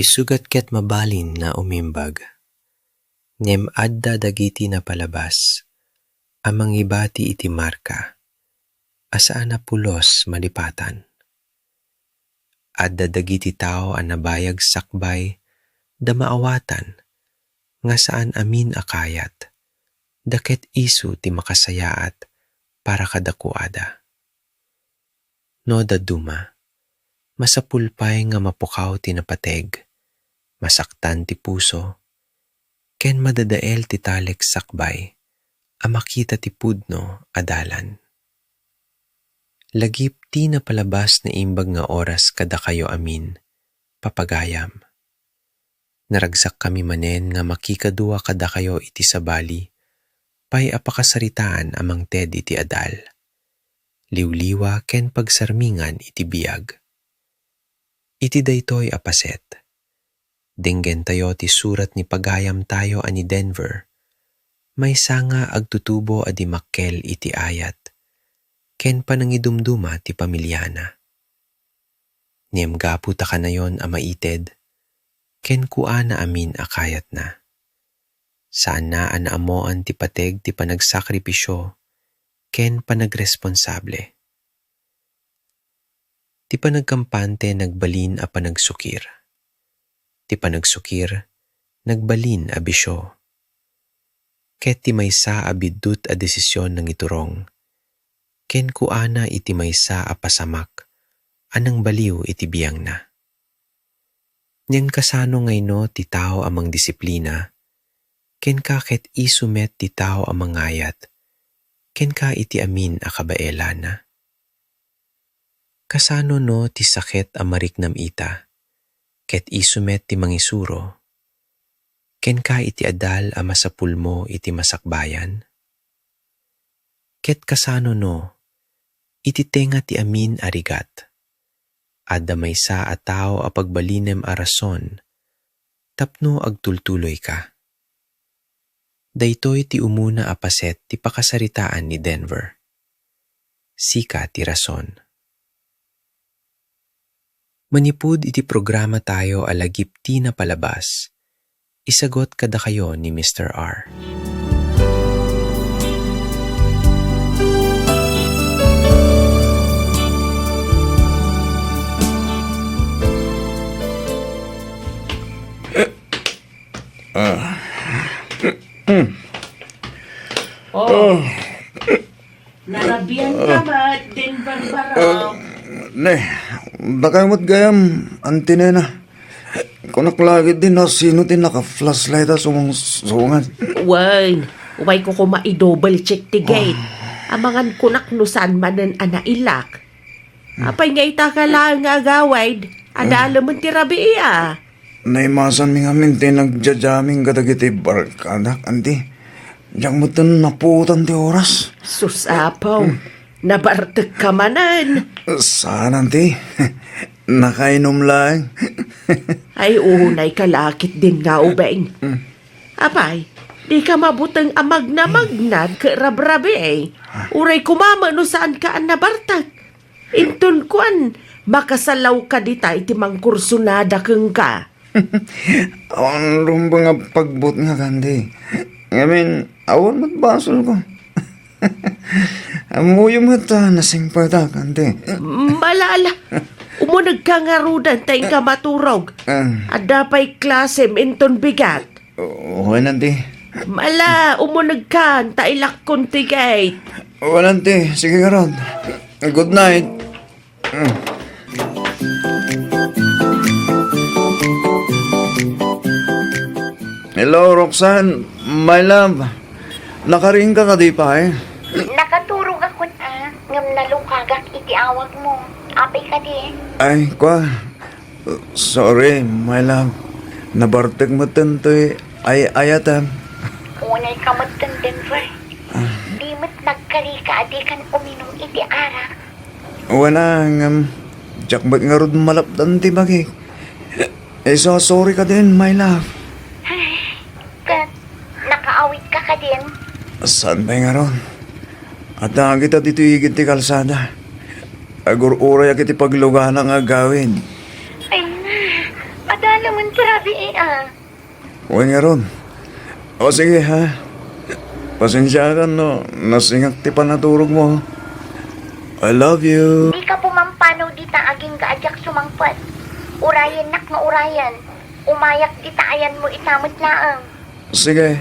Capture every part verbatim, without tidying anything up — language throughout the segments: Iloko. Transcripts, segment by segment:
Isugat ket mabalin nga umimbag. Ngem adda dagiti napalabas a mangibati iti marka a saan a pulos malipatan. Adda dagiti tao a nabayag sakbay da maawatan nga saan amin a kayat, da ket isu ti makasayaat para kadakuada. No dadduma, masapul pay nga mapukaw ti napateg, masaktan ti puso, ken madadael ti talek sakbay a makita ti pudno a dalan. Lagip ti napalabas naimbag nga oras kadakayo amin, papagayam. Naragsakkami manen nga makikadua kadakayo iti sabali pay a pakasaritaan a mangted iti adal, liwliwa ken pagsarmingan iti biag. Iti daytoy a paset, denggentayo ti surat ni pagayamtayo a ni Denver, maysa nga agtutubo a dimmakkel iti ayat ken panangidumduma ti pamiliana. Ngem gapu ta kanayon a maited, kenkuana amin a kayatna. Saanna a naammoan ti pateg ti panagsakripisio ken panagresponsable. Ti panagkampante nagbalin a panagsukir. Ti panagsukir nagbalin a bisio. Ket ti maysa a biddut a desisyon nangiturong, kenkuana iti maysa a pasamak a nangbaliw iti biangna. Ngem kasano ngayno ti tao a mangdisiplina, kenka ket isu met ti tao a mangayat kenka iti amin a kabaelana? Kasano no ti saket a mariknam ita, ket isu met ti mangisuro kenka iti adal a masapulmo iti masakbayan? Ket kasano no iti tenga ti amin a rigat, adda maysa a tao a pagbalinem a rason tapno agtultuloyka? Daytoy ti umuna a paset ti pakasaritaan ni Denver. Sika ti rason. Manipud iti programatayo a lagip ti napalabas, isagut kadakayo ni Mister R. Ah. Oh. Narabian ka met, Denver Barok. Ah, ne, dakay met gayam, Auntie Nena. Kunak la ketdi no sino ti naka-flashlight a sumungsungad. Wen, umayko koma i-double check ti gate. Ah. Amangan kunak no saan manen a nailak. Apay nga ita ka laeng nga agawid, adda laeng ti rabii a. Naimasanmi ngamin ti nagja-jamming kadagiti barkadak, Auntie. Diak metten napuotan ti oras. Sus, Apo. Hmm. Nabartek ka manen. Saan, Auntie. Nakainom laeng. Ay, unay ka la ketdin nga ubing. Hmm. Apay, di ka mabuteng a magnamagnad ket rabrabii. Uray koma met no saan ka a nabartek. Inton kuan, makasalaw ka dita iti mangkursunada kenka. Awan rumbeng a pagbutngak, Auntie. Ngamin, awan met basolko. Ammoyo met a nasingpetak, Auntie. Ala, ala. Umunegka ngaruden ta inka maturog. Ah. Adda pay klasem inton bigat. Wen, Auntie. Ala, umunegkan ta ilakkon ti gate. Wen, Auntie. Sige ngarud. Good night. Hello, Roxanne, my love. Nakariingka kadi pay? Nakaturogakon a, ngem nalukagak iti awagmo. Apay kadi? Ay, kwa. Sorry, my love. Nabartek metten toy ay-ayatem. Unay ka metten, Denver. Ah. Di met nagkarika a dikan uminum iti arak. Wen a, ngem, diak met ngarud malapdan ti bagik. Isu a sorry kadin, my love. Ay, ket, nakaawid ka kadin? Saan pay ngarud? Adda kita ditoy igid ti kalsada. Agur-urayak iti paglugana nga agawid. Ay na, Dalaman ka, Rabi, eh, ah. Wen ngarud. O sige, ha? Pasensiakan no nasingak ti panaturogmo. I love you. Dika pumampanaw dita agingga a diak sumangpet. Urayennak nga urayen. Umayak dita ayanmo ita met laeng. Sige.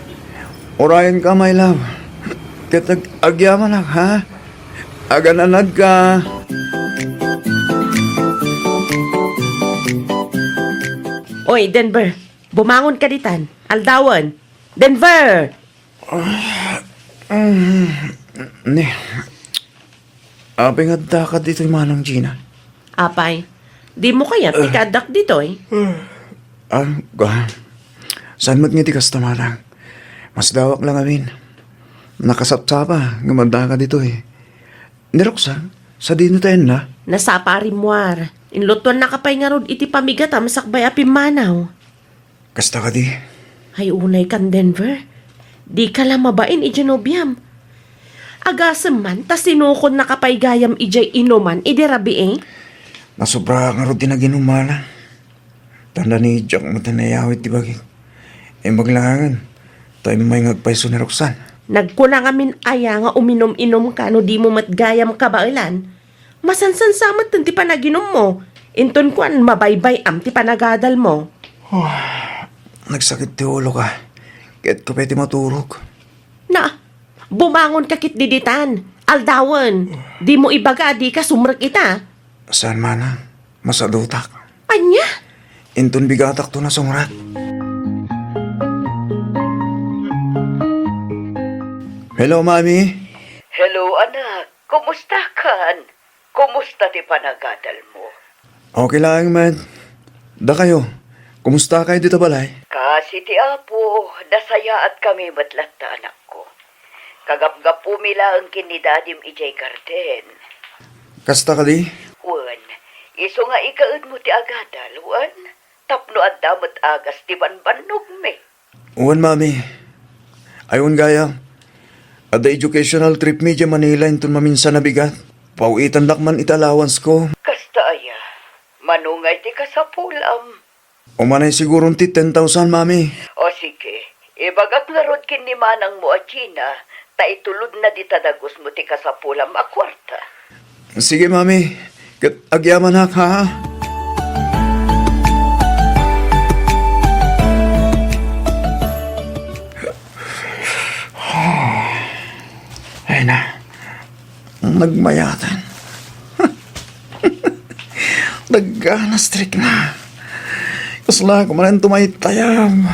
Urayenka, my love. Ket ag-, agyamanak, ha? Agananadka. Oy, Denver, bumangon ka ditan. Aldawen. Denver! Ah, mm, ni, apay nga adda ka ditoy, Manang Gina? Apay, dimo kayat ti kaaddak ditoy? Ah, ga. Saan met nga di kasta, Manang? Masdawak lang amin. Nakasapsapa nga adda ka ditoy. Ni Roxanne, sadino ti ayanna? Nasapa a rimmuar. Inlutuannaka pay ngarud iti pamigatam sakbay a pimmanaw. Kasta kadi? Ay, unay kan, Denver. Dika la mabain idiay nobiam. Agasem man ta sinukonnaka pay gayam idiay inuman idi rabii. Nasobraak ngarud ti naginum, Manang. Tanda ni Jack met a nayawid ti bagik. Imbag laengen, ta immay nga agpayso ni Roxanne. Nagkuna ngamin aya nga uminum-inumka no dimo met gayam kabaelan? Masansansa met ti panaginummo, inton kuan mabaybay-am ti panagadalmo. Nagsakit ti uloka. Kayatko pay ti maturog. Na, bumangonka ketdi ditan. Aldawen, dimo ibaga a dika sumrek ita. Saan, Manang? Masadutak. Ania? Inton bigatakto nasumrek. Hello, Mami. Hello, anak. Kumusta kan? Kumusta ti panagadalmo? Okay laeng met. Dakayo, kumusta kayo dita balay? Kaasi ti Apo, nasayaatkami met latta, anakko. Kagapgapumi laeng ken ni Dadim idiay garden. Kasta kadi? Wen, isu nga ikaedmo ti agadal, wen, tapno adda met agas ti banbannogmi. Wen, Mami. Ay, wen gayam. Adda educational trip mi idiay Manila inton maminsan a bigat. Paw-itandak man iti allowance ko. Kasta aya? Mano nga iti kasapulam? Umanay siguron ti ten thousand, Mami. O sige, ibagak ngarud ken ni manangmo a Gina, ta itulodna dita dagusmo ti kasapulam a kuarta. Sige, Mami. Ket agyamanak, ha? Ay na. Nagmayaten. Nagganas ti rikna. Kasla ko manen tumaytayam.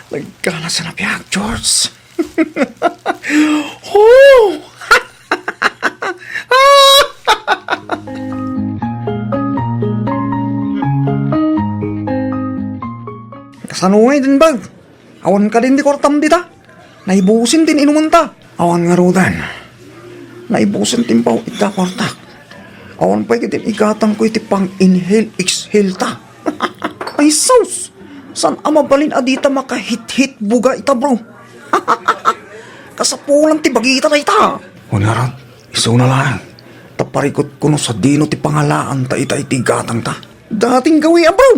Nagkana sa napiag, George. Oh! Kasano ngay din bag? Awan ka din di kwartam dita? Naibusin din inumenta. Awan nga rudan. Naibusin tin pao ita kwartak. Awan pay ket igatang ko iti pang-inhale, exhale ta. Ay, sus! Saan a mabalin a dita makahithit buga ita, bro? Kasapulan ti bagita dayta. Wen ngarud, isuna laeng. Ta parikutko no sadino ti pangalaan ta ita iti gatang ta. Dating gawi a, bro.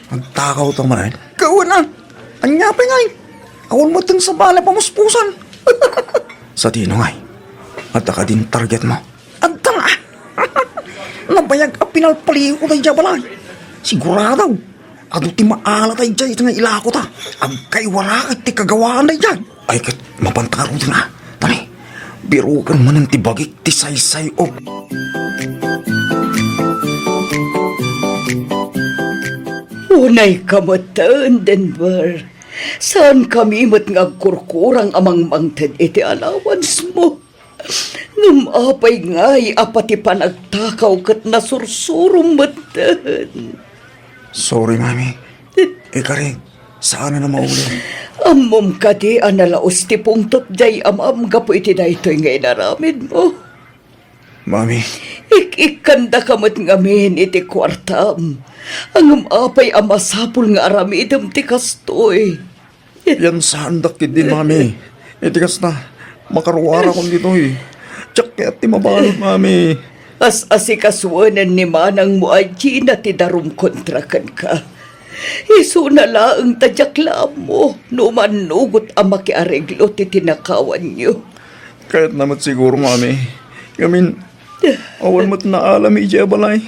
Agtakaw ta manen. Kawan a. Anya pay ngay? Awan mo itong sabali pamuspusan. Sadino ngay? Adda ka din target mo? Adda nga. Nabayag a pinalpaliw ko daydiay balay. Sigurado. Adu ti maala daydiay iti nga ilako ta. Agkaiwara iti kagawaan daydiay. Ay, ket mapanta ngaruden a. Tani, biruken manen ti bagik ti saysay-ob. Unay ka metten, Denver. Saan kami met nga agkurkurang a mangmangted iti allowance mo. Ngem apay ngay a pati panagtakaw ket nasursurom metten? Sorry, Mami. Ikarik, saan a maulit. Ammom kadi a nalaus ti pungtot diay amam gapu iti daytoy nga inaramidmo? Mami. Ik-ikkandaka met ngamin iti kuartam. Ngem apay a masapul nga aramidem ti kastoy? Yan saandak ketdi, Mami. Iti kasta, Makaruarakon ditoy. Diak kayat ti mabalud, Mami. As-asikasuenen ni manangmo a Gina ti darum kontra kenka. Isuna laeng ta diak la ammo no mannugot a makiareglo ti tinakawanyo. Kayatna met siguro, Mami. Ngamin, awan met naalam idiay a balay.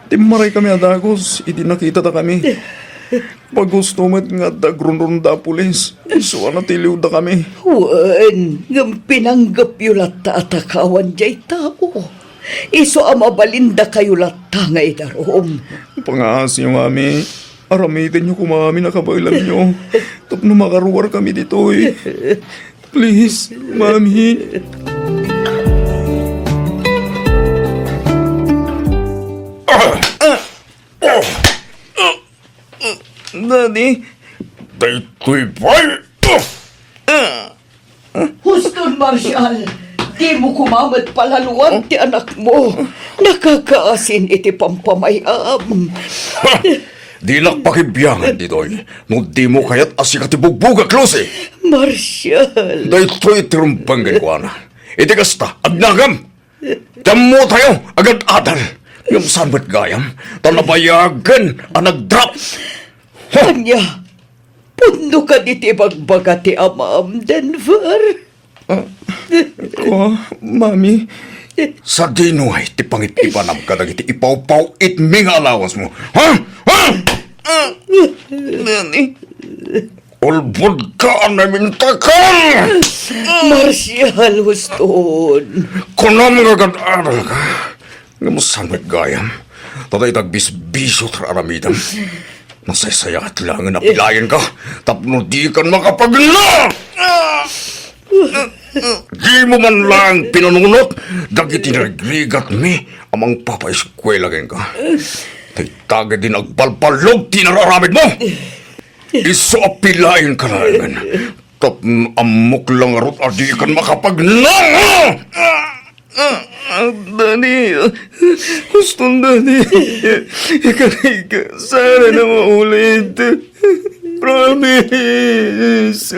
Timmaraykami a dagus idi nakitada kami. Pagusto met nga adda agrunrunda a pulis, isu a natiliwda kami. Wen, ngem pinanggepyo latta a takawan diay tao. Isu a mabalindakayo latta nga idarum. Pangaasiyo, Mami. Aramidenyo koma amin a kabaelanyo tapno makaruar kami ditoy. Please, Mami. Daddy. Daytoy pay. Huston, Marshall! Dimo koma met palaluan ti anakmo. Nakakaasin iti pampamay-am. Ha! Dinak pakibiangan ditoy no dimo kayat a sika ti bugbugak, Lucy. Marshall! Daytoy ti rumbeng kenkuana. Iti kasta, agnagam! Dammotayo, agad-adal. Ngem saan met gayam ta nabayagen a nagdrop? Ha! Ania? Pudno kadi ti ibagbaga ti amam, Denver? Ah, kua, Mami. Sadino ngay ti pangit-ipanam kadagiti ipawpaw-itmi nga allowance mo? Ha? Ha? Mami. Ulbod ka a namintakal! Marshall, Huston. Kunam nga agad-adal ka. Ngem saan met gayam ta dayta agbisbisio ti ar-aramidem. Nasaysayaat laengen a pilayen ka tapno dikan makapagna! Dimo man laeng pinanunot dagiti narigrigatmi a mangpapaeskuela kenka. Dayta ketdi nagbalballog ti inar-aramidmo. Isu a pilayenka laengen tapno ammok la ngarud a dikan makapagna! Ah, ah, Daddy, ah, Huston, Daddy. Ikaw, ikaw, sana na maulit. Promise.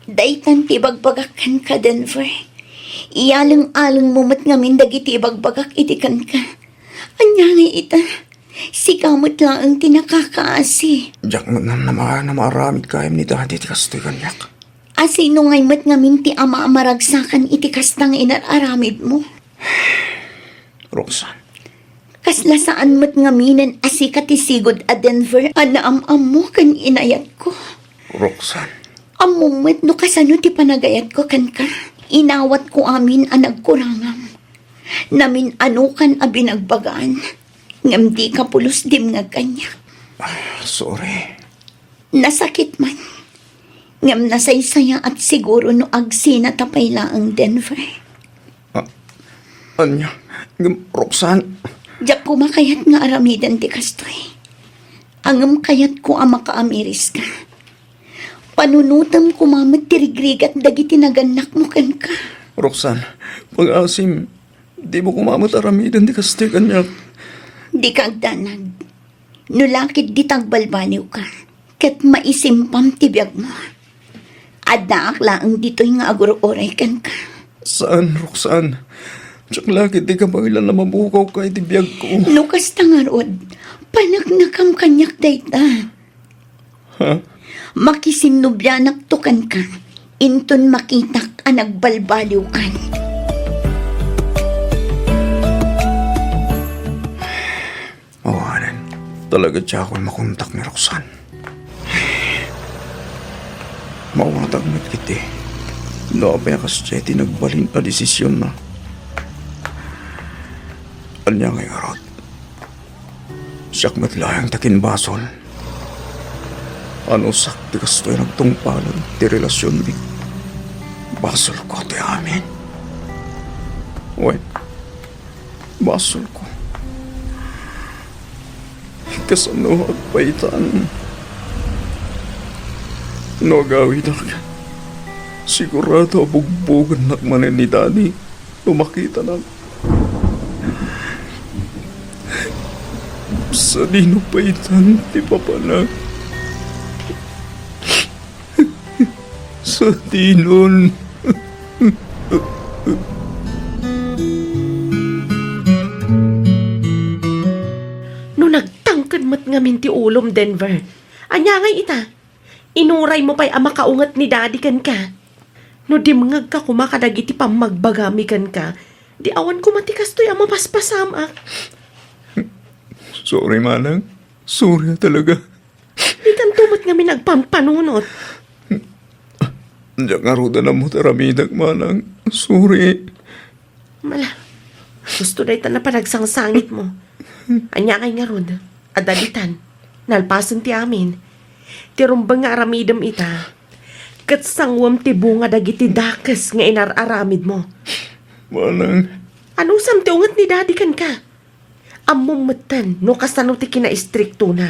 Daytan ti ibagbagak kenka, Denver. Iyaleng-alengmo met ngamin dagiti ibagbagak idi kenka. Ania ngay ita? Sika met laeng ti nakakaasi. Diak met ngem namaaramid gayam ni Daddy ti kastoy kaniak. A sino ngay met ngamin ti ama a maragsakan iti kasta nga inar-aramidmo? Roxanne. Kasla saan met ngaminen a sika ti sigud a Denver a naam-ammo ken inayatko. Roxanne. Ammom met no kasano ti panagayatko kenka. Inawatko amin a nagkurangam. Namin-anokan a binagbagaan, ngem dika pulos dimngeg kaniak. Ah, sorry. Nasakit man, ngem nasaysayaat siguro no agsinata pay laeng, Denver. Ah, ania? Ngem, Roxanne. Diak koma kayat nga aramiden ti kastoy. Ngem kayatko a makaamiriska. Panunotem koma met ti rigrigat dagiti nagannakmo kenka. Roxanne, pangaasim, dimo koma met aramiden ti kastoy kaniak. Dika agdanag. No la ketdi ta agbalbaliwka, ket maisimpam ti biagmo. Addaak laeng ditoy nga agur-uray kenka. Saan, Roxanne. Diak la ketdi kabaelan a mabukawka iti biagko. No kasta ngarud, paneknekam kaniak dayta. Ha? Makisinnubianakto kenka, inton makitak a nagbalbaliwkan. Awanen, talaga diakon makontak ni Roxanne. Mawatag met ketdi no apay a kasdiay ti nagbalin a desisionna. Ania ngay ngarud? Siak met laeng ti akinbasol. Anusak ti kastoy nagtungpalan ti relasionmi. Basolko ti amin. Wen, basolko. Kasanoak pay itan? No agawidak, sigurado a bugbogennak manen ni Daddy no makitanak. Sadino pay itan ti papana? Sadinon. No nagtangked met ngamin ti ulom, Denver, ania ngay ita? Inuraymo pay a makaunget ni Daddy kenka. No dimngegka koma kadagiti pammagbagami kenka, di awan koma ti kastoy a mapaspasamak. Sorry, Manang. Sorry talaga. Dikanto met ngamin agpampanunot. Diak ngarud a nammo ti aramidek, Manang. Sorry. Mala, gusto dayta a panagsangsangitmo. Ania ngay ngarud? Adda ditan. Nalpasen ti amin. Ti rumbeng nga aramidem ita, ket sanguem ti bunga dagiti dakes nga inar-aramidmo. Manang. Anusam ti unget ni Daddy kenka? Ammom metten no kasano ti kinaistriktona.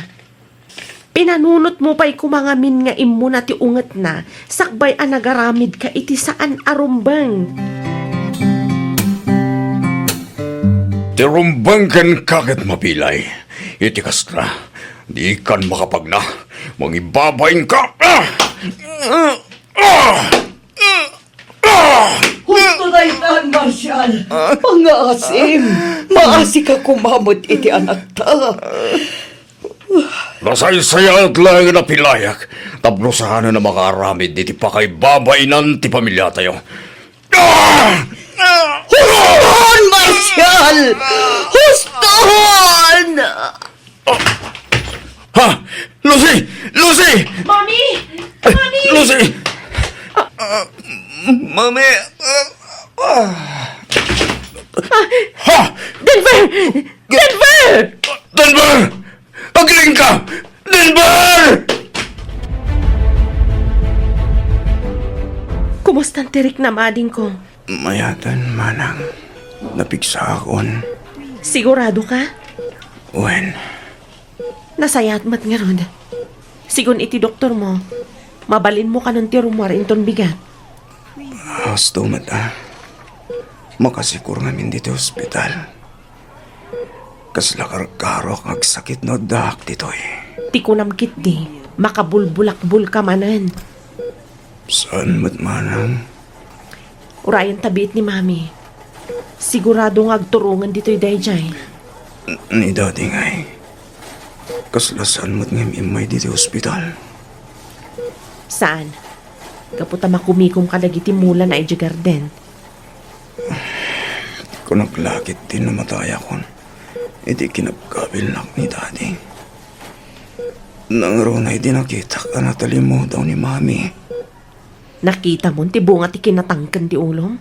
Pinanunotmo pay koma ngamin nga immuna ti ungetna sakbay a nagaramidka iti saan a rumbeng. Ti rumbeng kenka ket mabilay. Iti kasta, dikan makapagna. Mangibabainka! Ah! Ah! Ah! Ah! Husto daytan, Marshall. Pangngaasim. Maasika koma met iti anakta. Nasaysayaat laeng a pilayak tapno saanen a makaaramid iti pakaibabainan ti pamiliatayo. Ah! Huston, Marshall! Huston! Ha? Lucy! Lucy! Mami! Mami! Lucy! Ah, Mami! Ah, ah. Ha? Denver! Denver! Denver! Agiling ka! Denver! Kumustan ti riknam, adingko? Mayatan, Manang. Napigsaakon. Sigurado ka? Wen. Nasayaat met ngarud. Sigun iti doktormo, mabalinmo kanon ti rummuar inton bigat. Husto met a. Makasikur ngamin ditoy ospital. Kasla karkarok nga agsakit no addaak ditoy. Ti kunam ketdi, makabulbulakbulka manen. Saan met, Manang? Urayenta biit ni Mami. Sigurado nga agturongen ditoy daydiay. N-, ni Daddy ngay. Kasla saan met nga im-immay ditoy ospital? Saan? Gapu ta makumikom kadagiti mulana idiay garden. Kunak la ketdi no matayakon iti kinabkabilnak ni Daddy. Nangruna idi nakitak a natalimudaw ni Mami. Nakitamon ti bunga ti kinatangken ti ulom?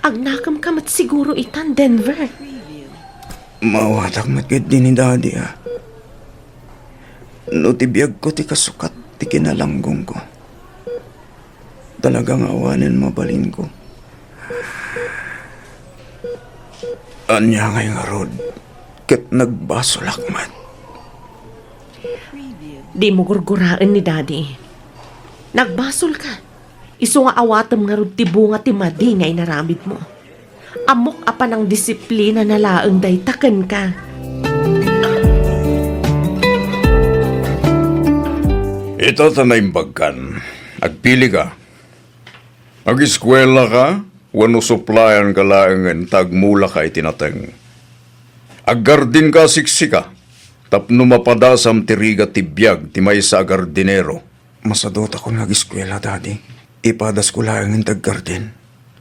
Agnakemka met siguro itan, Denver. Maawatak met ketdi ni Daddy a. No ti biagko ti kasukat ti kinalanggongko. Talaga nga awanen mabalinko. Ania ngay ngarud, ket nagbasolak met. Dimo gurguraen ni Daddy. Nagbasolka. Isu nga awatem ngarud ti bunga ti madi nga inaramidmo. Ammok a panangdisiplinana laeng dayta kenka. Ita ta naimbagkan, agpilika. Ageskuelaka wenno suplayanka laengen ta agmulaka iti nateng. Aggardinka a siksika tapno mapadasam ti rigat ti biag ti maysa a gardinero. Masadutakon nga ageskuela, Daddy. Ipadasko laengen ti aggarden.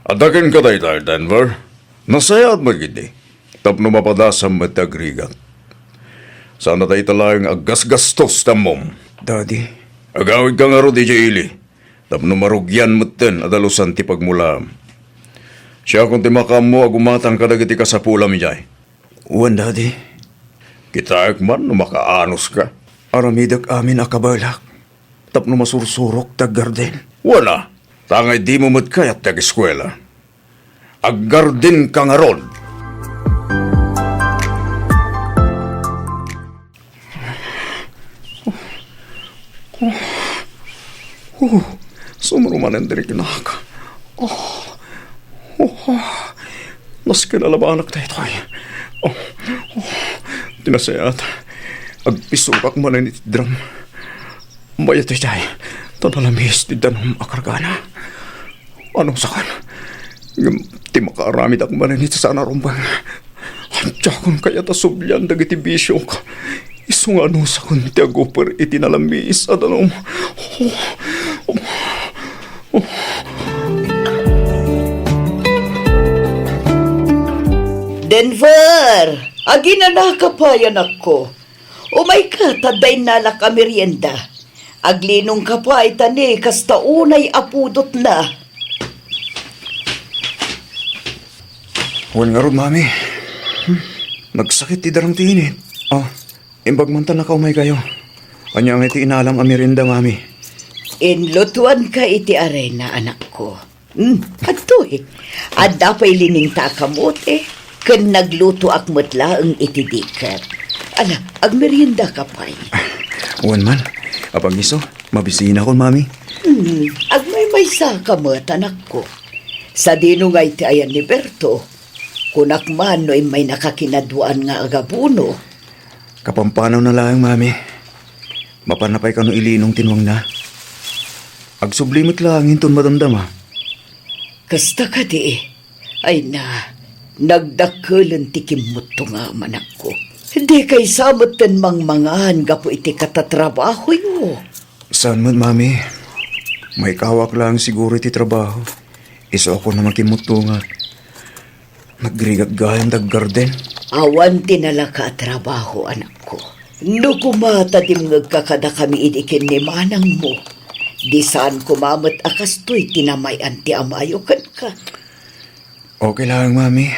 Adda kenka dayta, Denver? Nasayaat met ketdi. Tapno mapadasam met ti agrigat. Saan a dayta laeng aggasgastos ti ammom. Daddy. Agawidka ngarud idiay ili. Tapno marugian metten a dalusan ti pagmulaam. Siakon ti makaammo a gumatang kadagiti kasapulam idiay. Wen, Daddy. Kitaek man no makaanuska. Aramidek amin a kabaelak tapno masursurok ti aggarden. Wen a, ta ngay dimo met kayat ti ageskuela. Aggardenka ngarud. Oh, sumro manen ti riknak. Oh, oh, nasken a labanak daytoy. Oh, oh, Ti nasayaat, agpisukak manen iti drum. Mayat daydiay, ta nalamis ti danum a kargana. Anusakon? Ngem ti makaaramidak manen iti saan a rumbeng, diakon kayat a sublian dagiti bisiok. Isu nga anusakon ti aguper iti nalamis a danum. Oh, oh, oh. Denver! Aginanaka pay, anakko. Umayka, ta adda innalak a merienda. Aglinongka pay, ta ni kasta unay a pudotna. Wen ngarud, Mami. Hmm. Nagsakit ti darang ti init. Oh, imbag man ta nakaumaykayo. Ania ngay ti inalam a merienda, Mami? Inlutuanka iti arena, anakko. Hmm, adtoy. Adda pay liningta a kamote, ken naglutoak met laeng iti diket. Ala, agmeriendaka pay. Wen man, apag-isu, mabisinakon, Mami. Hmm, agmaymaysaka met, anakko. Sadino ngay ti ayan ni Berto? Kunak man no immaynaka kinaduaan nga agabuno. Kapampanawna laeng, Mami. Mapanna pay kano ilinong ti nuangna. Agsubli met laeng inton madamdama. Kasta kadi, ay na, nagdakkelen ti kimmutto nga amanakko. Di kaysa metten mangmangan gapu iti katatrabahoyo. Saan met, Mami. Maikawak laeng siguro iti trabaho. Isuakon a makimmutto nga. Nagrigak gayam daggarden. Awan ti nalaka a trabaho, anakko. No koma ta dimngegka kadakami idi ken ni manangmo, di saan koma met a kastoy ti namay-an ti amayo kenka. Okay laeng, Mami.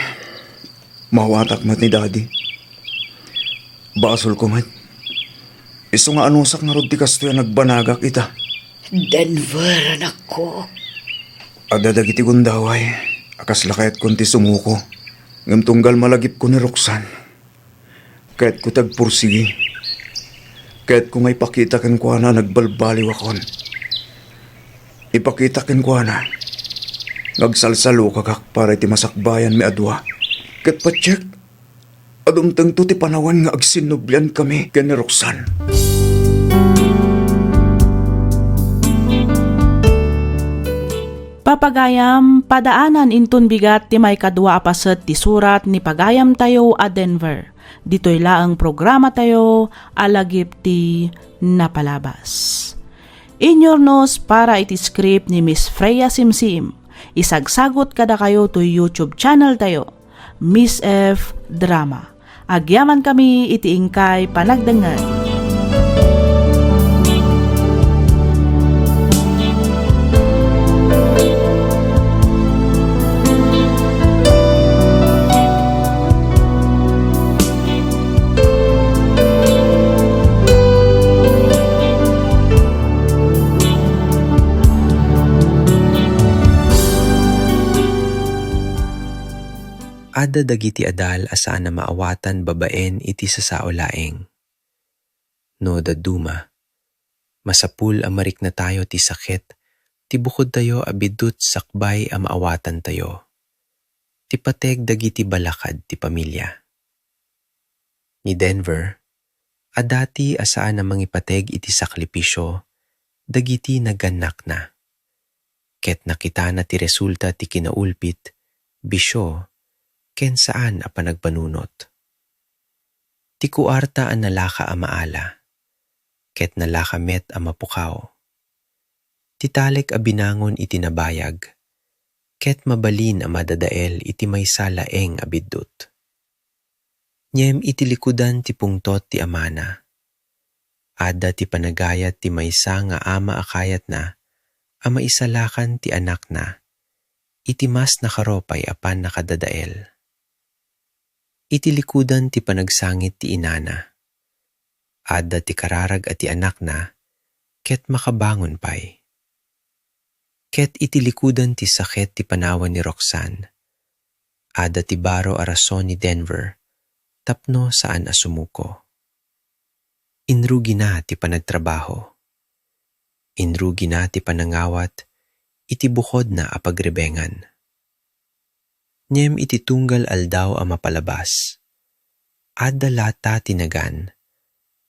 Mawatak met ni Daddy. Basolko met. Isu nga anusak ngarud ti kastoy a nagbanagak ita. Denver, anakko. Adda dagiti gundaway a kasla kayatkon ti sumuko, ngem tunggal malagipko ni Roxanne, kayatko ti agpursigi. Kayatko nga ipakita kenkuana a nagbalbaliwakon. Ipakita kenkuana nga agsalsalukagak para iti masakbayanmi a dua. Ket patiek, dumtengto ti panawen nga agsinnubliankami ken ni Roxanne. Papagayam, padaanan inton bigat ti maikadua a paset ti surat ni pagayamtayo a Denver. Ditoy laeng programatayo a Lagip ti Napalabas. Inyurnos para iti script ni Miss Freya Simsim. Isagsagut kadakayo toy YouTube channel tayo, Miss F Drama. Agyamankami iti inkay panagdengngeg. Adda dagiti adal a saan a maawatan babaen iti sasao laeng. No dadduma, masapul a mariknatayo ti sakit ti bukodtayo a biddut sakbay a maawatantayo, ti pateg dagiti balakad ti pamilia. Ni Denver, a dati a saan a mangipateg iti sakripisio dagiti nagannakna, ket nakitana ti resulta ti kinaulpit, bisio, ken saan a panagpanunot. Ti kuarta a nalaka a maala, ket nalaka met a mapukaw. Ti talek a binangon iti nabayag, ket mabalin a madadael iti maysa laeng a biddut. Ngem iti likudan ti pungtot ti amana, adda ti panagayat ti maysa nga ama a kayatna a maisalakan ti anakna iti mas nakaropay a pannakadadael. Iti likudan ti panagsangit ti inana, adda ti kararag a ti anakna ket makabangon pay. Ket iti likudan ti sakit ti panawen ni Roxanne, adda ti baro a rason ni Denver tapno saan a sumuko. Inrugina ti panagtrabaho. Inrugina ti panangawat iti bukodna a pagribengan. Ngem iti tunggal aldaw a mapalabas, adda lata ti nagan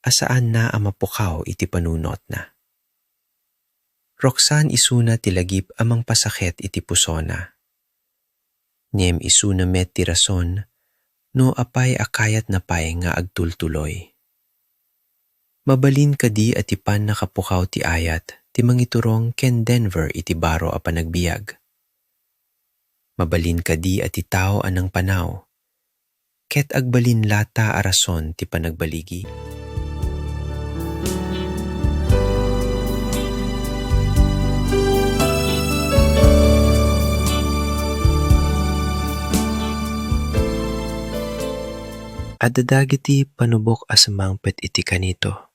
a saanna a mapukaw iti panunotna. Roxanne isuna ti lagip a mangpasaket iti pusona. Ngem isuna met ti rason no apay a kayatna pay nga agtultuloy. Mabalin kadi a ti pannakapukaw ti ayat ti mangiturong ken Denver iti baro a panagbiag? Mabalin kadi a ti tao a nangpanaw ket agbalin lata a rason ti panagbaligi? Adda dagiti panubok a sumangpet iti kanito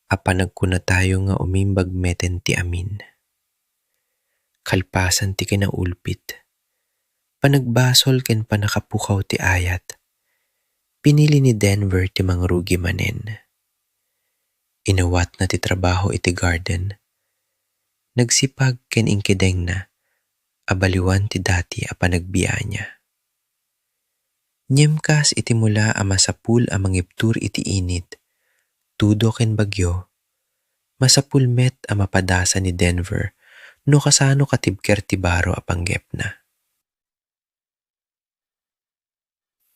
a panagkunatayo nga umimbag meten ti amin. Kalpasan ti kinaulpit, panagbasol ken pannakapukaw ti ayat, pinili ni Denver ti mangrugi manen. Inawatna ti trabaho iti garden. Nagsipag ken inkidengna a baliwan ti dati a panagbiaanna. Ngem kas iti mula a masapul a mangibtur iti init, tudo ken bagyo, masapul met a mapadasa ni Denver no kasano katibker ti baro a panggepna.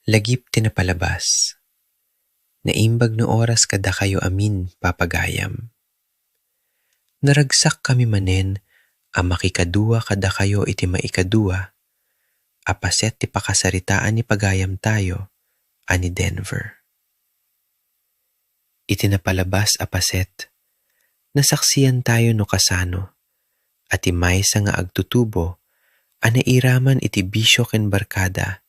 Lagip ti napalabas. Naimbag no oras kadakayo amin, papagayam. Naragsakkami manen a makikadua kadakayo iti maikadua a paset ti pakasaritaan ni pagayamtayo a ni Denver. Iti napalabas a paset, nasaksiantayo no kasano a ti maysa nga agtutubo a nairaman iti bisio ken barkada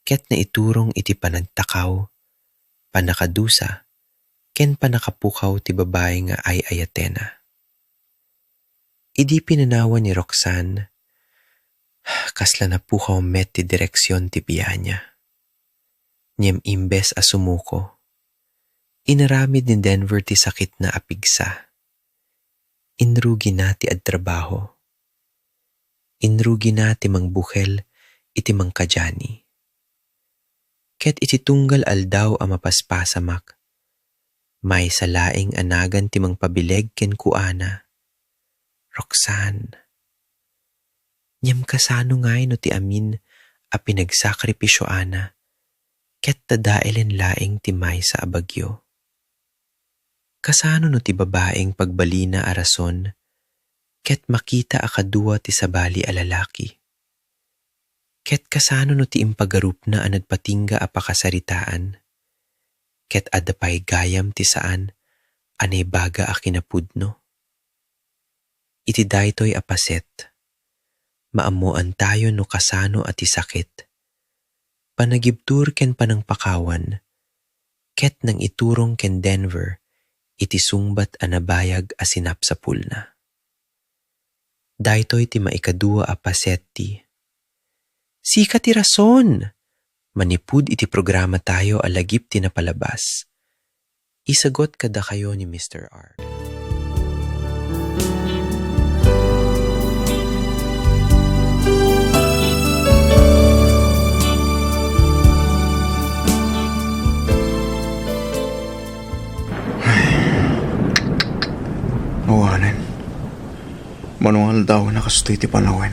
ket naiturong iti panagtakaw, pannakadusa, ken pannakapukaw ti babai nga ay-ayatena. Idi pinanawan ni Roxanne, kasla napukaw met ti direksion ti biaanna. Ngem imbes a sumuko, inaramid ni Denver ti sakitna a pigsa. Inrugina ti agtrabaho. Inrugina ti mangbukel iti mangkadiani. Ket iti tunggal aldaw a mapaspasamak, maysa laeng a nagan ti mangpabileg kenkuana, Roxanne. Ngem kasano ngay no ti amin a pinagsakripisioana ket dadaelen laeng ti maysa a bagyo? Kasano no ti babaeng pagbalina a rason ket makita a kadua ti sabali a lalaki? Ket kasano no ti impagarupna a nagpatingga a pakasaritaan ket adda pay gayam ti saan a naibaga a kinapudno? Iti daytoy a paset, maammoantayo no kasano a ti sakit, panagibtur ken panangpakawan, ket nangiturong ken Denver iti sungbat a nabayag a sinapsapulna. Daytoy ti maikadua a paset ti Sika ti Rason! Manipud iti programatayo a Lagip ti Napalabas, isagut kadakayo ni Mister R. Awanen. Mano nga aldawen a kastoy ti panawen.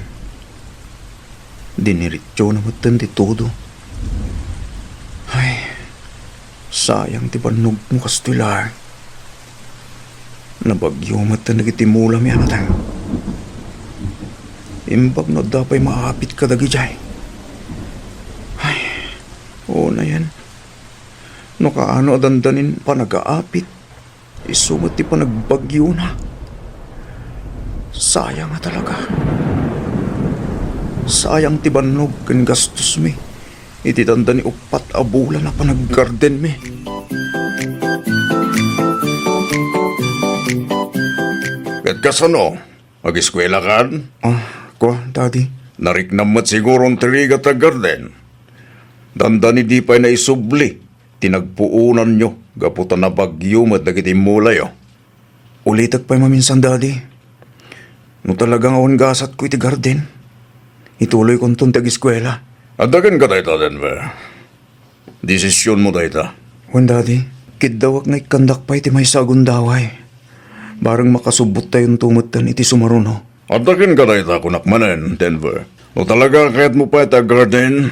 Diniretsona metten ti tudo. Ay, sayang ti bannogmo kastoy laeng. Nabagyo metten dagiti mulami a nateng. Imbag no adda pay maapit kadagidiay. Ay, unayen. No kaano a dandanin panagaapit. Isu met ti panagbagyona. Sayang a talaga. Sayang ti bannog ken gastosmi iti dandani uppat a bulan a panaggardenmi. Ket kasano? Ageskuelakan? Ah, kua, Daddy. Nariknam met siguron ti rigat a garden. Dandani di pay naisubli ti nagpuonanyo gapu ta nabagyo met dagiti mulayo. Ulitek pay maminsan, Daddy. No talaga nga awan gasatko iti garden, ituloykonton ti ageskuela. Adda kenka dayta, Denver. Desisionmo dayta. Wen, Daddy, kiddawak nga ikkandak pay ti maysa a gundaway. Bareng makasubbottayonto metten iti sumaruno. Adda kenka dayta, kunak manen, Denver. No talaga a kayatmo pay ti aggarden,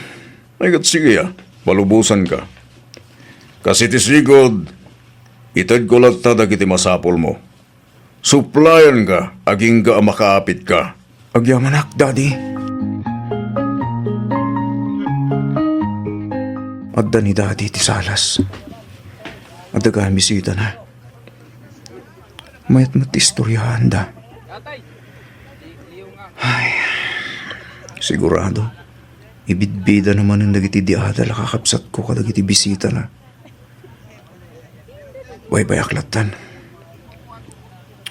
ay ket sige a, palubosanka. Kas iti sigud, itedko latta dagiti masapulmo. Suplayanka agingga a makaapitka. Agyamanak, Daddy. Adda ni Daddy ti salas. Adda gayam bisitana. Mayat met ti istoryaanda. Ay, sigurado, ibidbidana manen dagiti di adal a kakabsatko kadagiti bisitana. Baybayak lattan.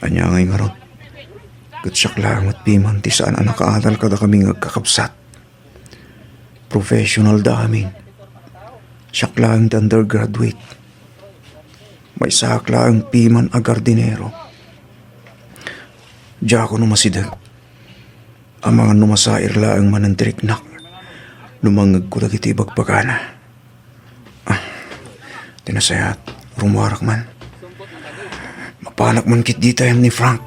Ania ngay ngarud? Ket siak laeng met piman ti saan a nakaadal kadakami nga agkakabsat. Professional da amin. Siak laeng ti undergraduate. Maysaak laeng piman a gardinero. Diakon umasideg. Amangan no masair laeng manen ti riknak no mangngegko dagiti ibagbagana. Ah, ti nasayaat, rummuarak man. Mapanak man ketdi ta ni Frank.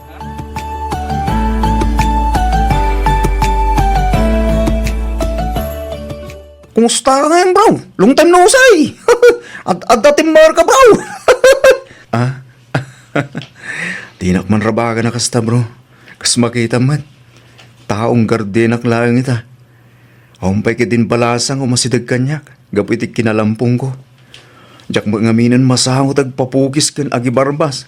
Kumusta ka ngayon, bro? Long time no see. Ad-, adda timmar ka, bro. Ah? Dinak man rabagan a kasta, bro. Kas makitam met. Taong gardenak laeng ita. Awan pay ketdin balasang umasideg kaniak gapu iti kinalampongko. Diak met ngaminen masango ti agpapukis ken agibarbas.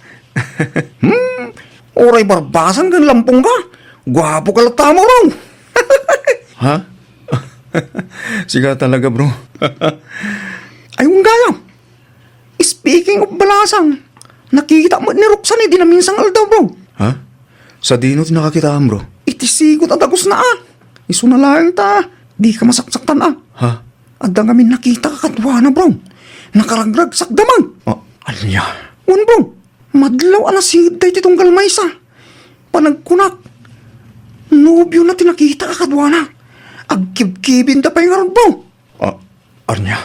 Hmm? Uray barbasan ken lampongka? Guapo ka latta, bro. Ha? Sika talaga, bro. Ay, wen gayam. Speaking of balasang, nakita met ni Roxanne idi naminsan nga aldaw, bro. Ha? Sadino ti nakakitaam, bro? Iti sigud a dagusna a. Isuna laeng ta dika masaksaktan a. Ha? Adda ngamin nakita ka kaduana, bro. Nakaragragsak damag. Ah, ania? Wen, bro. Madlaw a nasinged daytoy tunggal maysa. Panagkunak, nobiona ti nakita ka kaduana. Agkibkibinda pay ngarud, bro. Ah, ania?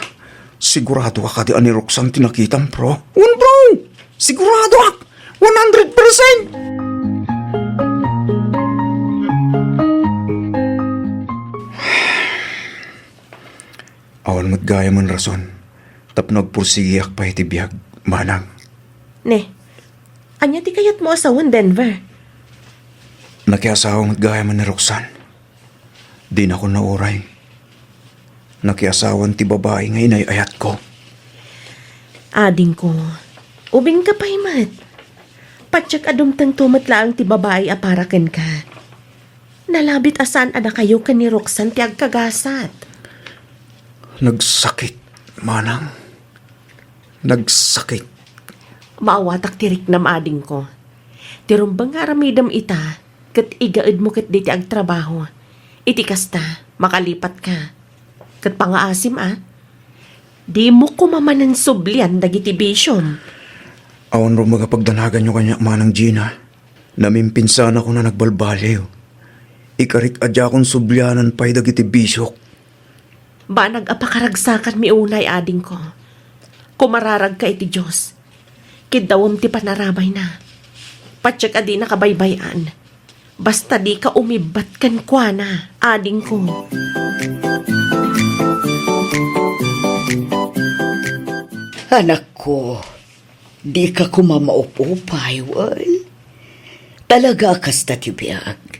Sigurado ka kadi a ni Roxanne ti nakitam, bro? Wen, bro! Siguradoak! One hundred percent! Awan met gayam a rason tapno agpursigiak pay iti biag, manang. Ne, ania ti kayatmo a sawen, Denver? Nakiasawa met gayam ni Roxanne. Dinakon nauray. Nakiasawan ti babai nga inay-ayatko. Adingko, ubingka pay met. Patiek a dumtengto met laeng ti babai a para kenka. Nalabit a saan a dakayo ken ni Roxanne ti agkagasat. Nagsakit, manang. Nagsakit. Maawatak ti riknam, adingko. Ti rumbeng nga aramidem ita, ket igaedmo ketdi ti agtrabaho. Iti kasta, makalipatka. Ket pangaasim a, dimo koma manen sublian dagiti bisiom. Awan rumbeng a pagdanaganyo kaniak, Manang Gina. Namimpinsanakon a nagbalbaliw. Ikarik a diakon sublianan pay dagiti bisiok. Banag a pakaragsakanmi unay, adingko. Kumararagka iti Dios. Kiddawem ti panarabayna. Patiek a dinaka baybay-an. Basta dika umibbat kenkuana, adingko. Anakko, dika koma maupupay, wen? Talaga a kasta ti biag.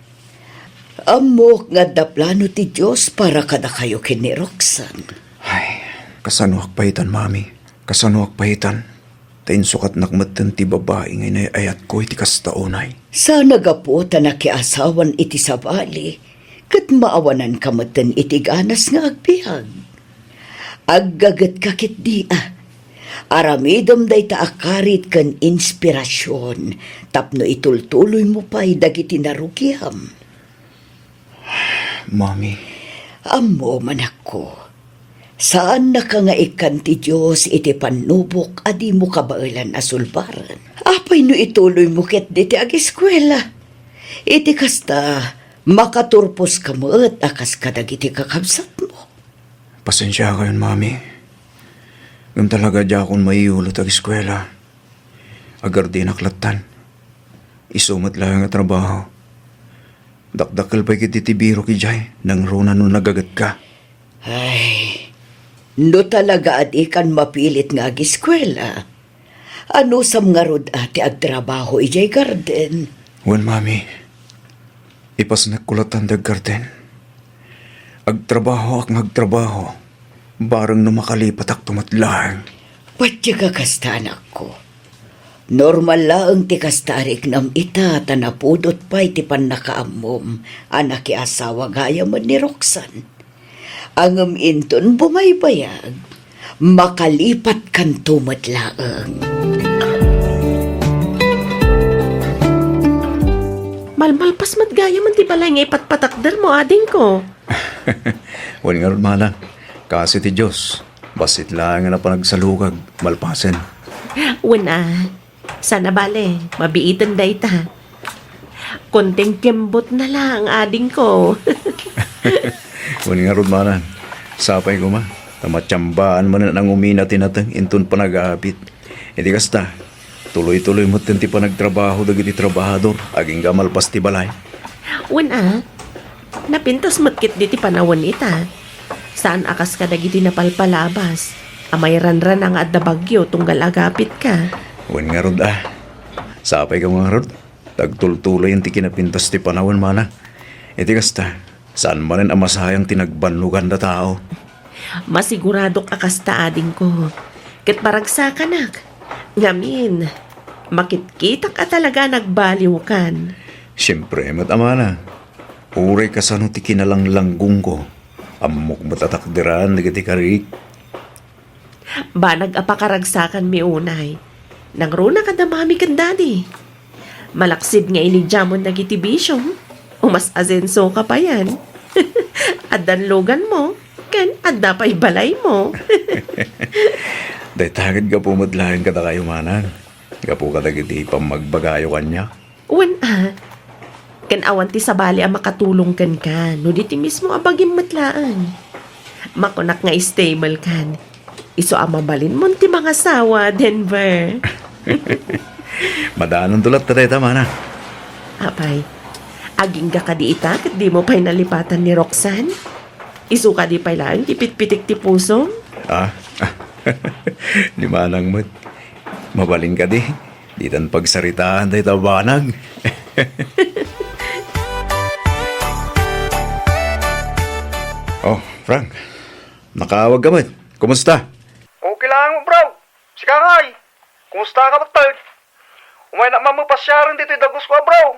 Ammok nga adda plano ti Dios para kadakayo ken ni Roxanne. Ay, kasanoak pay itan, Mami? Kasanoak pay itan? Ta insukatnak metten ti babai nga inay-ayatko iti kasta unay. Saan a gapu ta nakiasawan iti sabali, ket maawananka metten iti ganas nga agbiag. Aggagetka ketdi a. Aramidem dayta a karit ken inspirasion tapno itultuloymo pay dagiti narugiam. Mami. Ammom, anakko. Saannaka nga ikkan ti Dios iti pannubok a dimo kabaelan a sulbaren. Apay no ituloymo ketdi ti ageskuela? Iti kasta, makaturposka met a kas kadagiti kakabsatmo. Pasensiakayon, Mami. Ngem talaga diakon maiyulo ti ageskuela. Agardinak lattan. Isu met laeng a trabaho. Dakdakkel pay ketdi ti birok idiay, nangruna no nagagetka. Ay, no talaga a dikan mapilit nga ageskuela, anusam ngarud a ti agtrabaho idiay garden? Wen, Mami, ipasnekko lattan ti aggarden. Agtrabahoak nga agtrabaho, bareng no makalipatakto met laeng. Patiek a kasta, anakko. Normal laeng ti kasta a riknam ita ta napudot pay ti pannakaammom a nakiasawa gayamen ni Roxanne. Ngem inton bumaybayag, makalipatkanto met laeng. Malmalpas met gayamen ti balay nga ipatpatakdermo, adingko. Wen ngarud, manang, kaasi ti Dios, bassit laeng a napan agsalukag malpasen. Wen a, saan a bale, mabiiten dayta. Konting kembot na lang, adingko. Wen ngarud, manang, sapay koma, ta matiambaan manen a nangumina ti nateng inton panag-aapit. Iti kasta, tuloy-tuloy metten ti panagtrabaho dagiti trabahador agingga malpas ti balay. Wen a, napintas met ketdi ti panawen ita. Saan a kas kadagiti napalpalabas a mairanrana nga adda bagyo tunggal agapitka. Wen ngarud a, sapay koma ngarud, ta agtultuloyen ti kinapintas ti panawen, manang. Iti kasta, saan manen a masayang ti nagbannoganda tao. Masiguradok a kasta, adingko. Ket maragsakanak. Ngamin, makitkitak a talaga a nagbaliwkan. Siempre met, manang. Uray kasano ti kinalanglanggonko, ammok met a takderan dagiti karik. Banag a pakaragsakanmi unay. Nangruna kada mami ken daddy. Malaksid nga inidiamon dagiti bisiom, umas-asensoka payen. Addan luganmo, ken adda pay balaymo. Dayta ket gapu met laeng kadakayo, manang. Gapu kadagiti pammagbagayo kaniak. Wen a, ken awan ti sabali a makatulong kenka no di ti mismo a bagim met laeng. Makunak nga stable kan. Isu a mabalinmon ti mangasawa, Denver. Madanon to latta dayta, manang. Apay, agingga kadi ita ket dimo pay nalipatan ni Roxanne? Isu kadi pay laeng ti pitpitik ti pusom? Ah, ni manang met. Mabalin kadi? Ditan pagsaritaan dayta banag. Oh, Frank. Nakaawag ka met. Kumusta? Okay lang, bro. Sika ngay. Kumusta ka met? Umaynak man pasiaren ditoy dagusko a bro.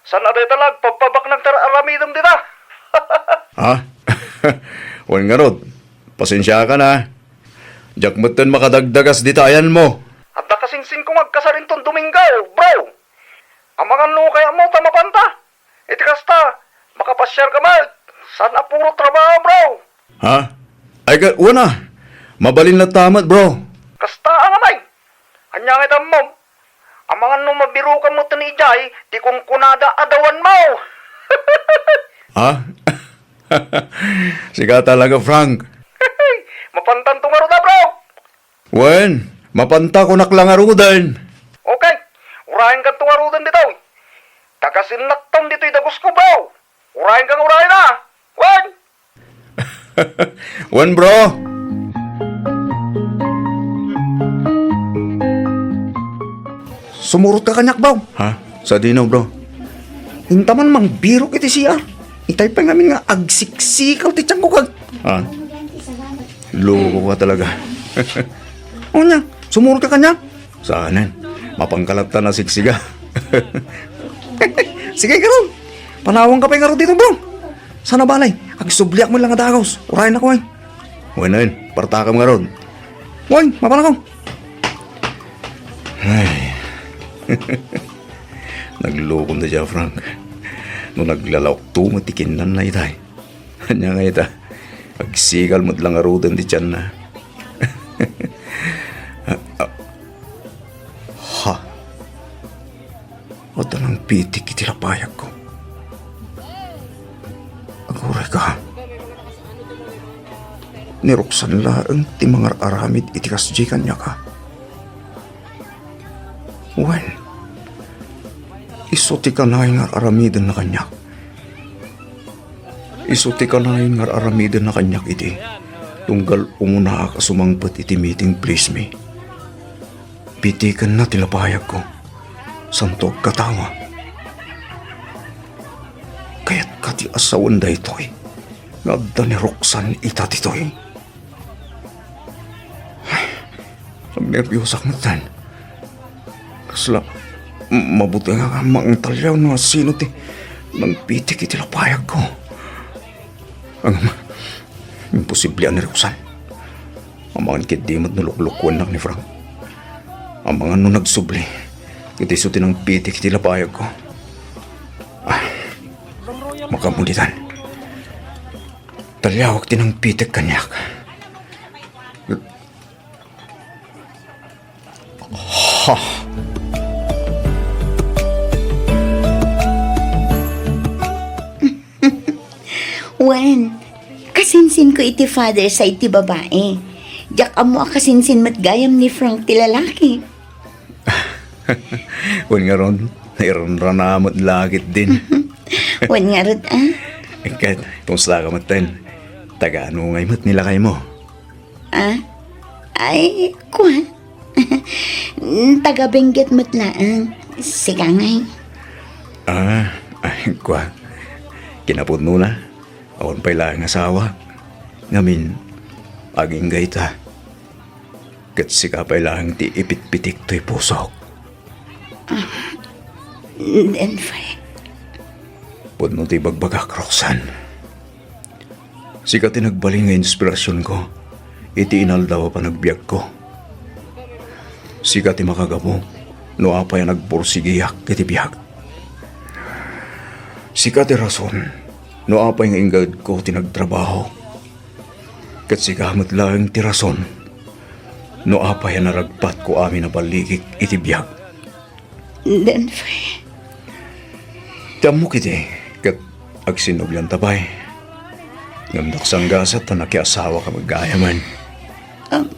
Saan a dayta la agpabpabaknang ti ar-aramidem dita? Ha? Wen ngarud, pasensiakan a. Diak metten makadagdagas dita ayanmo. Adda kasingsingko nga agkasar inton Domingo, bro. Amangan no kayatmo ta mapanta. Iti kasta, makapasiarka met. Saan a puro trabaho, bro. Ha? Ay, ka, wen a. Mabalin latta met, bro. Kasta a ngamin. Ania nga iti ammom? Amangan no mabirokan metten idiay ti kunkunada a dawanmo. Ha? Sika talaga, Frank. Mapantanto ngarud a, bro. Wen, mapanta, kunak la ngaruden. Okay. Urayenkanto ngaruden ditoy. Tagasinnakton ditoy dagusko, bro. Urayenka nga urayen a. Wen. Wen, bro. Sumurotka kaniak, bro. Ha? Sadino, bro? Inta man mangbirok iti C R. Itay pay ngamin nga agsiksikaw ti tianko kag... Ah. Loko ka talaga. O nia, sumurotka kaniak? Saanen? Mapanka latta a siksiga. Sige, ngarud. Panawanka pay ngarud ditoy, bro. Saan a bale, agsubliak met la nga dagus. Urayennak, wen. Wen, wen. Partakam ngarud. Wen, mapanakon. Ay. Naglokon dayta, Frank. No naglalaokto met ti kinnanna itay. Ania nga ita? Agsigal met la ngaruden ti tianna. Ah, ah. Ha? Adda nangpitik iti lapayagko. Aguray ka. ni Roxanne laeng ti mangar-aramid iti kasdi kaniak, a? Wen, isu ti kanayon nga ar-aramidenna kaniak. Isu ti kanayon nga ar-aramidenna kaniak idi tunggal umunaak a sumangpet iti meeting place mi. Pitikenna ti lapayagko. Santo agkatawa. Kayatka ti asawen daytoy nga adda ni Roxanne ita ditoy. Ay, agnerbiusak metten. Kasla, mabuti nga mangtaliaw no sino ti nangpitik iti lapayagko. Ngem, imposible a ni Roxanne. Amangan ketdi met no luklukuennak ni Frank. Amangan no nagsubli ket isu ti nangpitik iti lapayagko. Ah, makamulitan. Taliawak ti nangpitek kaniak. Ha? Wen, kasinsinko iti father side ti babae. Diak ammo a kasinsin met gayam ni Frank ti lalaki. Wen ngarud, nairanrana met la ketdin. Wen ngarud, a? Ket, kumusta ka metten? Taga-ano ngay met ni lakaymo? A? Ay, kua. Taga-Benguet met laeng. Sika ngay? A, ay, kua. Kinapudnona, awan pay laeng asawa. Ngamin, agingga ita. Ket sika pay laeng ti ipitpitik toy pusok. A, Denver. Pudno ti ibagbagak, Roxanne. Sika ti nagbalin nga inspirasionko iti inaldaw a panagbiagko. Sika ti makagapu no apay a nagpursigiak iti biag. Sika ti rason no apay nga inggaedko ti nagtrabaho. Ket sika met laeng ti rason no apay a naragpatko amin a balligik iti biag. Denver. Ti ammok iti, ket agsinnublianta pay. Ngem naksanggasat ta nakiasawaka met gayamen. Um,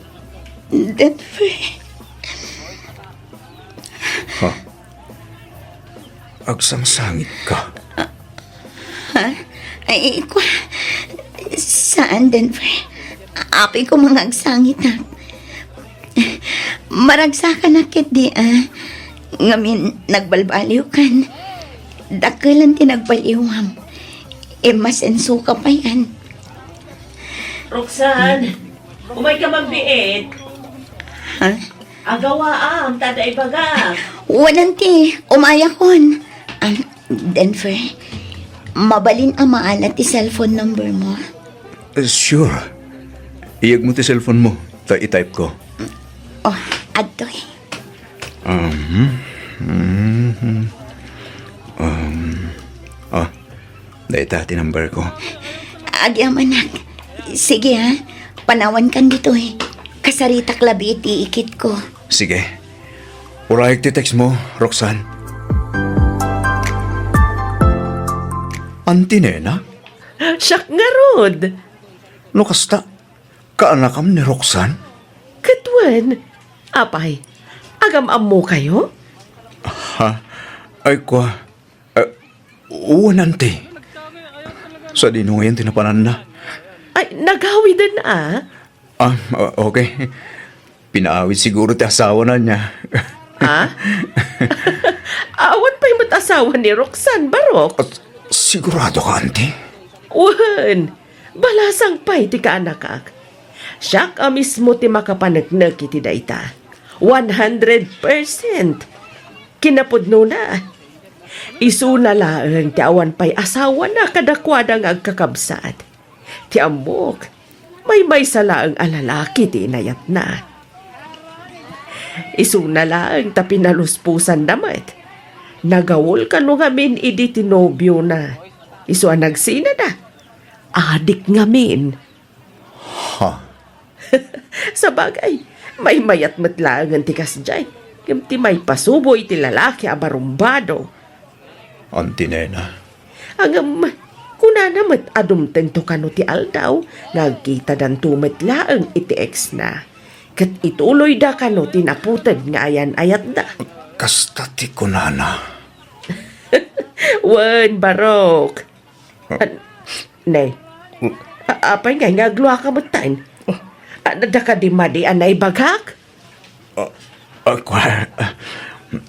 Denver. Ha? Agsangsangitka? Ha? Ay, kua, saan, Denver. Apay koma nga agsangitak. Maragsakanak ketdi, a. Ngamin, nagbalbaliwkan. Dakkel ti nagbaliwam. Imasensoka payen. Roxanne, umayka man biit. Ha? Agawaam, ta adda ibagak. Wen, auntie, umayakon. Ah, Denver, mabalin a maala ti cellphone number mo? Eh, sure. Iyegmo ti cellphone mo, ta i-type ko. Oh, adtoy. Um, mhm. Um, ah, dayta ti number ko. Agyamanak. Sige, ha. Panawankan ditoy. Kasaritak labi iti ikitko. Sige. Urayek ti text mo, Roxanne. Auntie Nena? Siak ngarud. No kasta, kaanakam ni Roxanne? Ket wen, apay, agam-ammokayo? Ha? Ay, kua, Eh, wen, auntie. Sadino ngayon ti napananna? Ay, nagawiden a. Ah, o-, okay. Pinaawid siguro ti asawana niya. Ha? Awan pay met asawa ni Roxanne, barok? Ah, sigurado ka, auntie? Wen, balasang pay ti kaanakak. Siak a mismo ti makapaneknek iti dayta. One hundred percent. Kinapudnona, isuna laeng ti awan pay asawana kadakuada nga agkakabsat. Ti ammok, maymaysa laeng a lalaki ti inayatna. Isuna laeng ta pinalusposanna met. Nagaul kano ngamin idi ti nobiona. Isu a nagsinada. Adik ngamin. Ha? Sabagay, maymayat met laengen ti kasdiay. Ngem ti maipasubo iti lalaki a barumbado. Auntie Nena. Ngem, kuna Namet a dumtengto kano ti aldaw nga agkitadanto met laeng iti ex-na. Ket ituloyda kano ti naputeg nga ayan-ayatda. Kasta ti kunana. Wen, Barok. An-, ne. A-, apay ngay nga agluaka metten? Adda kadi madi a naibagak? Ah, ah, kwa-,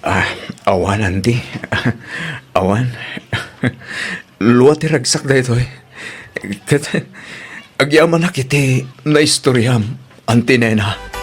ah, awan, Andy. Awan. Lua ti ragsak daytoy. Ket agyamanak iti naistoriam, Auntie Nena.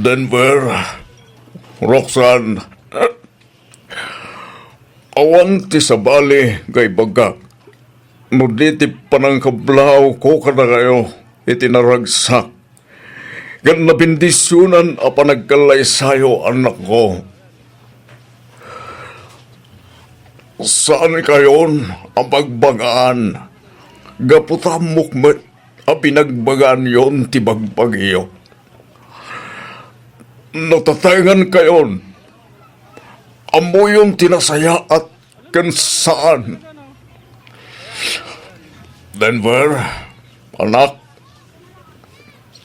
Denver, Roxanne, awan ti sabali nga ibagak no di ti panangkablawko kadakayo iti naragsak ken nabendisionan a panagkallaysayo, anakko. Saan kayon a bagbagaan gapu ta ammok met a binagbagaanyon ti bagbagiyo. Natatengan kayon. Ammoyon ti nasayaat ken saan. Denver, anak,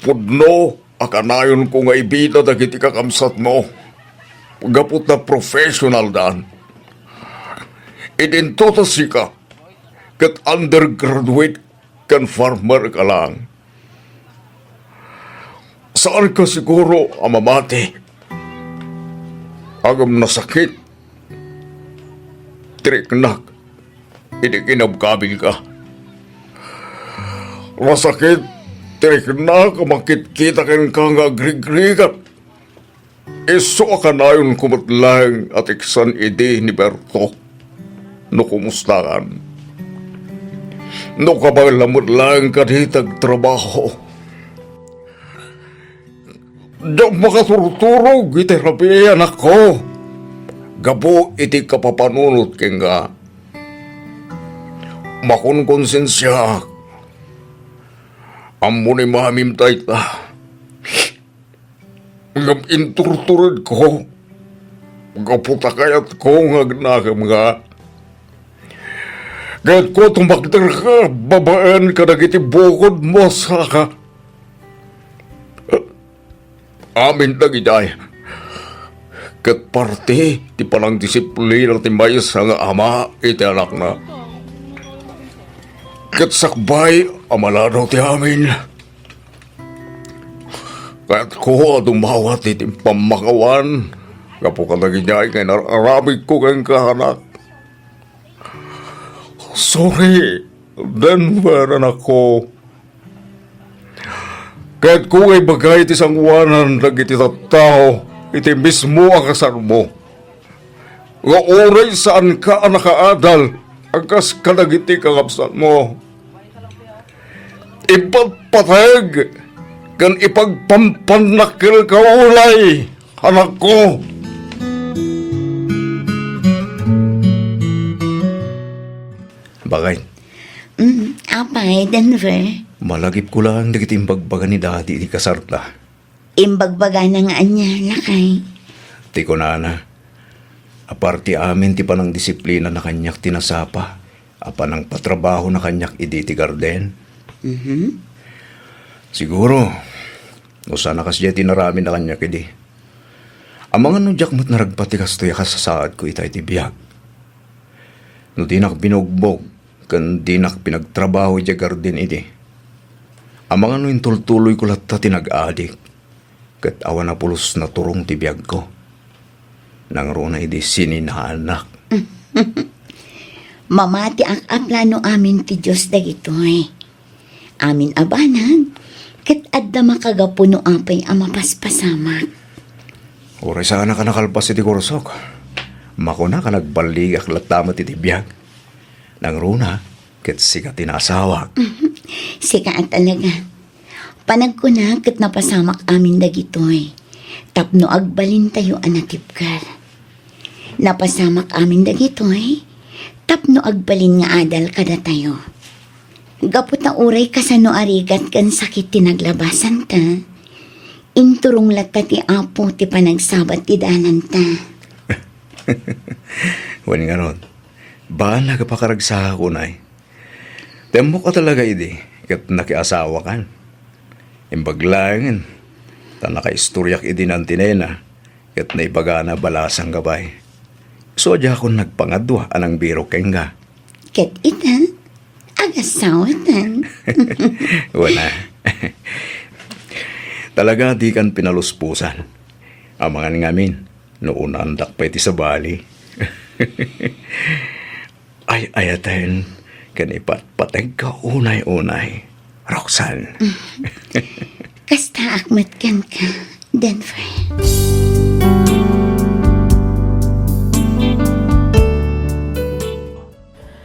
pudno a kanayonko nga ibida dagiti kakabsatmo gapu ta professionaldan. Idinto ta sika ket undergraduate ken farmer ka lang. Saanka siguro a mamati. Ngem nasakit ti riknak idi kinabkabilka. Nasakit ti riknak a makitkita kenka nga agrigrigat. Isu a kanayonko met laeng a teksan idi ni Berto no kumustakan. No kabaelam met laeng kadi ti agtrabaho. Diak makaturturog iti rabii, anakko, gapu iti kapapanunot kenka. Makonkonsensiaak. Ammo ni mamim dayta. Ngem inturturedko gapu ta kayatko nga agnakemka. Kayatko a tumakderka babaen kadagiti bukodmo a saka. Amin dagidiay ket parte ti panangdisiplina ti maysa nga ama iti anakna. Ket sakbay a maladaw ti amin, kayatko a dumawat iti pammakawan gapu kadagiti ay nga inar-aramidko kenka, anak. Sorry, Denver, anakko. Kayatko nga ibaga iti sangoanan dagiti tattao iti mismo a kasarmo nga uray saanka a nakaadal a kas kadagiti kakabsatmo. Ipatpateg ken ipagpampannakkelka unay, anakko. Bakay. Mm, apay, Denver? Malagipko laeng dagiti imbagbaga ni Daddy iti kasarta. Imbagbagana nga ania, lakay? Ti kunana, aparte amin ti panangdisiplinana kaniak ti nasapa a panangpatrabahona kaniak idi ti garden. Mhm. Siguro, no saan a kasdiay ti inaramidna kaniak idi. Amangan no diak met naragpat ti kastoy a kasasaadko ita iti biag. No dinak binugbog ken dinak pinagtrabaho idiay garden idi, amangan no intultuloyko latta ti nag-adik ket awan a pulos naturong ti biagko. Nangruna idi sininaanak. Mamatiak a plano amin ti Dios dagitoy. Amin a banag, ket adda makagapu no apay a mapaspasamak. Uray saanak a nakalpas iti kursok, makunak a nagballigak latta met iti biag. Nangruna, ket sika ti naasawak. Sika a talaga. Panagkuna ket napasamak amin dagitoy tapno agbalintayo a natibker. Napasamak amin dagitoy tapno agbalin nga adal kadatayo. Gapu ta uray kasano a rigat ken sakit ti naglabasanta, inturong latta ti Apo ti panagsabat ti dananta. Wen ngarud, baan a pakaragsakak unay. Ti ammok a talaga idi ket nakiasawakan. Imbag laengen ta nakaistoriak idi ni Antinena ket naibagana balasang gabay. Isu a diakon nagpangadua a nangbirok kenka. Ket ita, agasawatan. Wala. Talaga dikan pinaluspusan. Amangan ngamin, no unandak pay ti sabali. Ay-ayaten ken ipatpategko unay-unay, Roxanne. Kastaak met kenka, Denver.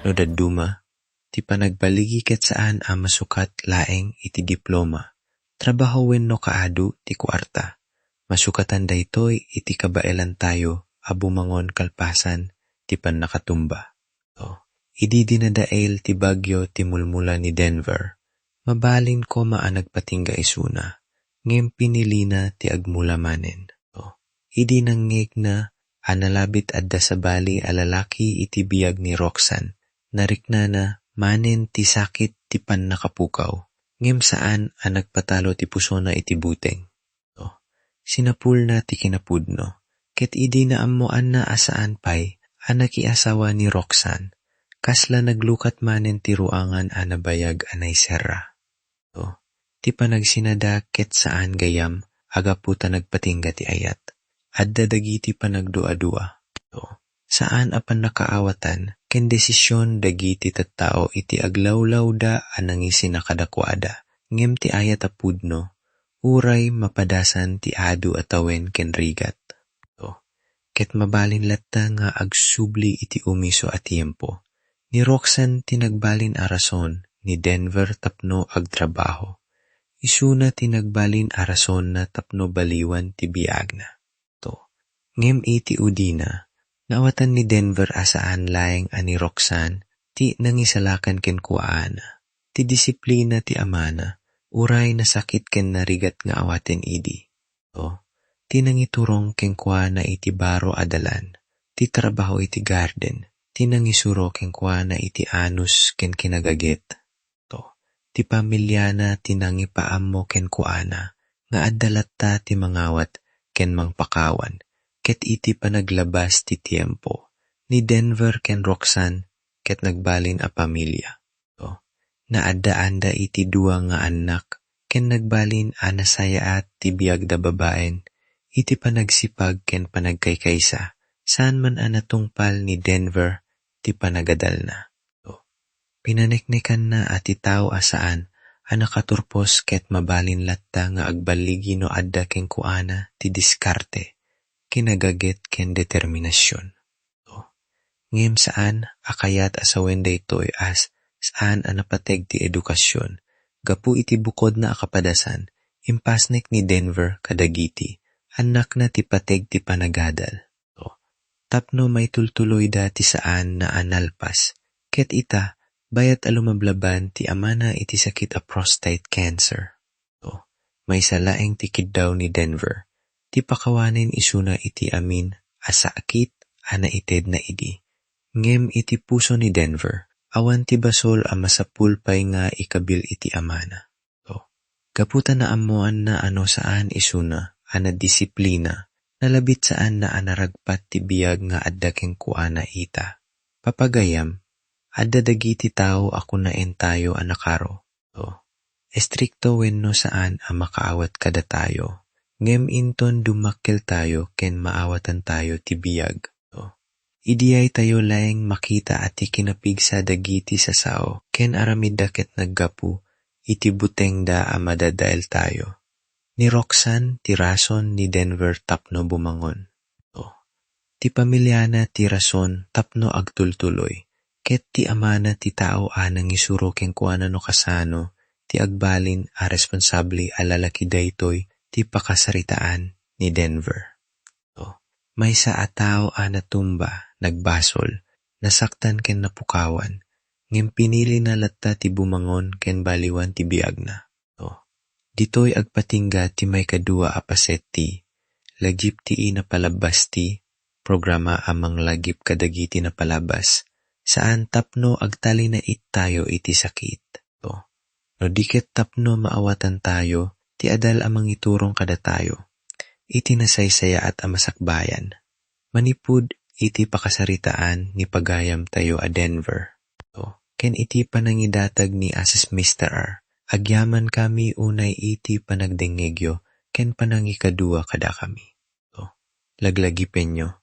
No dadduma, ti panagbaligi ket saan a masukat laeng iti diploma, trabaho wenno kaadu ti kuarta. Masukatan daytoy iti kabaelantayo a bumangon kalpasan ti pannakatumba. O, idi dinadael ti bagyo ti mulmula ni Denver, mabalin koma a nagpatingga isuna, ngem pinilina ti agmula manen. O, idi nangngegna a nalabit adda sabali a lalaki iti biag ni Roxanne, nariknana manen ti sakit ti pannakapukaw, ngem saan a nagpatalo ti pusona iti buteng. Sinapulna ti kinapudno, ket idi naammoanna a saan pay a nakiasawa ni Roxanne, kasla naglukat manen ti ruangan a nabayag a naiserra. Ti panagsinada ket saan gayam a gapu ta nagpatingga ti ayat. Adda dagiti panagduadua. Saan a pannakaawatan ken desision dagiti tattao iti aglawlawda a nangisina kadakuada, ngem ti ayat a pudno, uray mapadasan ti adu a tawen ken rigat. Ket mabalin latta nga agsubli iti umiso a tiempo. Ni Roxanne ti nagbalin a rason ni Denver tapno agtrabaho. Isuna ti nagbalin a rasonna tapno baliwan ti biagna. Ngem iti udina, naawatan ni Denver a saan laeng a ni Roxanne ti nangisalakan kenkuana. Ti disiplina ti amana, uray nasakit ken narigat nga awaten idi. Ti nangiturong kenkuana iti baro a dalan, ti trabaho iti garden, ti nangisuro kenkuana iti anus ken kinagaget. Ti pamiliana ti nangipaammo kenkuana nga adda latta ti mangawat ken mangpakawan, ket iti panaglabas ti tiempo, ni Denver ken Roxanne ket nagbalin a pamilia. Naaddaanda iti dua nga annak ken nagbalin a nasayaat ti biagda babaen iti panagsipag ken panagkaykaysa, saan man a natungpal ni Denver ti panagadalna. Pinaneknekanna a ti tao a saan a nakaturpos ket mabalin latta nga agballigi no adda kenkuana ti diskarte, kinagaget ken determinasion. Ngem saan a kayat a sawen daytoy a saan a napateg ti edukasion. Gapu iti bukodna a kapadasan, impasnek ni Denver kadagiti annakna ti pateg ti panagadal. Tapno maitultuloyda ti saan a nalpas, ket ita, bayat a lumablaban ti amana iti sakit a prostate cancer. Maysa laeng ti kiddaw ni Denver, ti pakawanen isuna iti amin a sakit a naitedna idi. Ngem iti puso ni Denver, awan ti basol a masapul pay nga ikabil iti amana. Gapu ta naammoanna a no saan isuna a nadisiplina, nalabit saanna a naragpat ti biag nga adda kenkuana ita. Papagayam, adda dagiti tao a kunaentayo a nakaro. Estrikto wenno saan a makaawat kadatayo, ngem inton dummakkeltayo ken maawatantayo ti biag. Idiay tayo laeng makita a ti kinapigsa dagiti sasao ken aramidda ket naggapu iti butengda a madadaeltayo. Ni Roxanne ti rason ni Denver tapno bumangon. Ti pamiliana ti rason tapno agtultuloy, Ket ti amana ti tao a nangisuro kenkuana no kasano ti agbalin a responsable a lalaki daytoy ti pakasaritaan ni Denver. To, maysa a tao a natumba, nagbasol, nasaktan ken napukawan, ngem pinilina latta ti bumangon ken baliwan ti biagna. To, ditoy agpatingga ti maikadua a paset ti lagip ti napalabas ti programa a manglagip kadagiti napalabas, saan tapno agtalinaedtayo iti sakit. To, no di ket tapno maawatantayo ti adal a mangiturong kadatayo iti nasaysayaat a masakbayan. Manipud iti pakasaritaan ni pagayamtayo a Denver, to, ken iti panangidatag ni Asis Mister R, agyamankami unay iti panagdengngegyo ken panangikadua kadakami. To, laglagipenyo.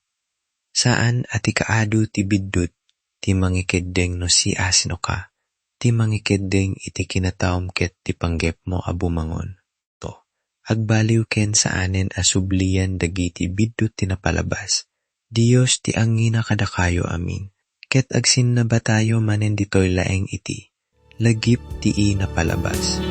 Saan a ti kaadu ti biddut ti mangikeddeng no siasinoka ti mangikeddeng iti kinataom ket ti panggepmo a bumangon. To, agbaliw ken saanen a sublian dagiti biddut ti napalabas. Dios ti angina kadakayo amin, ket agsinnabatayo manen ditoy laeng iti lagip ti napalabas.